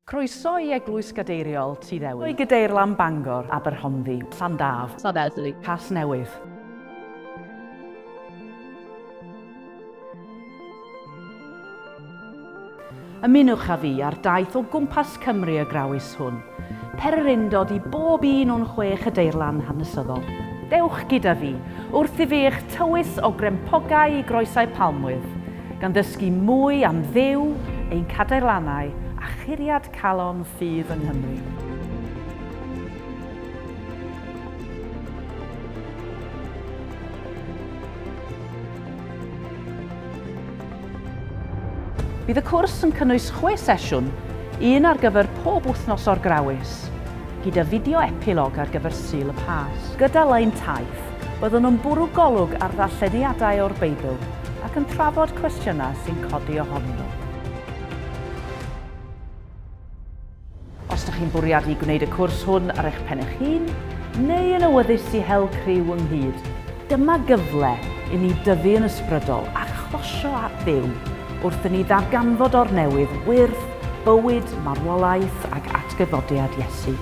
Croeso i Eglwys Gadeiriol Tŷ Ddewi. I Gadeirlan Bangor, Aberhonddu, Llandaf, Llanelli. Casnewydd. Ymunwch â fi ar daith o gwmpas Cymru y grawys hwn, pererindod i bob un o'n chwe chadeirlan hanesyddol. Dewch gyda fi wrth i fi eich tywys o grempogau i groesau palmwydd, gan ddysgu mwy am Dduw, ein cadeirlannau a churiad calon ffydd yng Nghymru. Bydd y cwrs yn cynnwys chwe sesiwn, un ar gyfer pob wythnos o'r Grawys, gyda fideo epilog ar gyfer Sul y Pasg. Gyda lein taith, byddwn yn bwrw golwg ar ddarlleniadau o'r Beibl ac yn trafod cwestiynau sy'n codi ohonyn nhw. Os dych chi'n bwriadu gwneud y cwrs hwn ar eich pen eich hun, neu yn awyddus i hel criw ynghyd, dyma gyfle i ni dyfu yn ysbrydol a chlosio at Dduw wrth i ni ddarganfod o'r newydd wyrth, bywyd, marwolaeth ac atgyfodiad Iesu.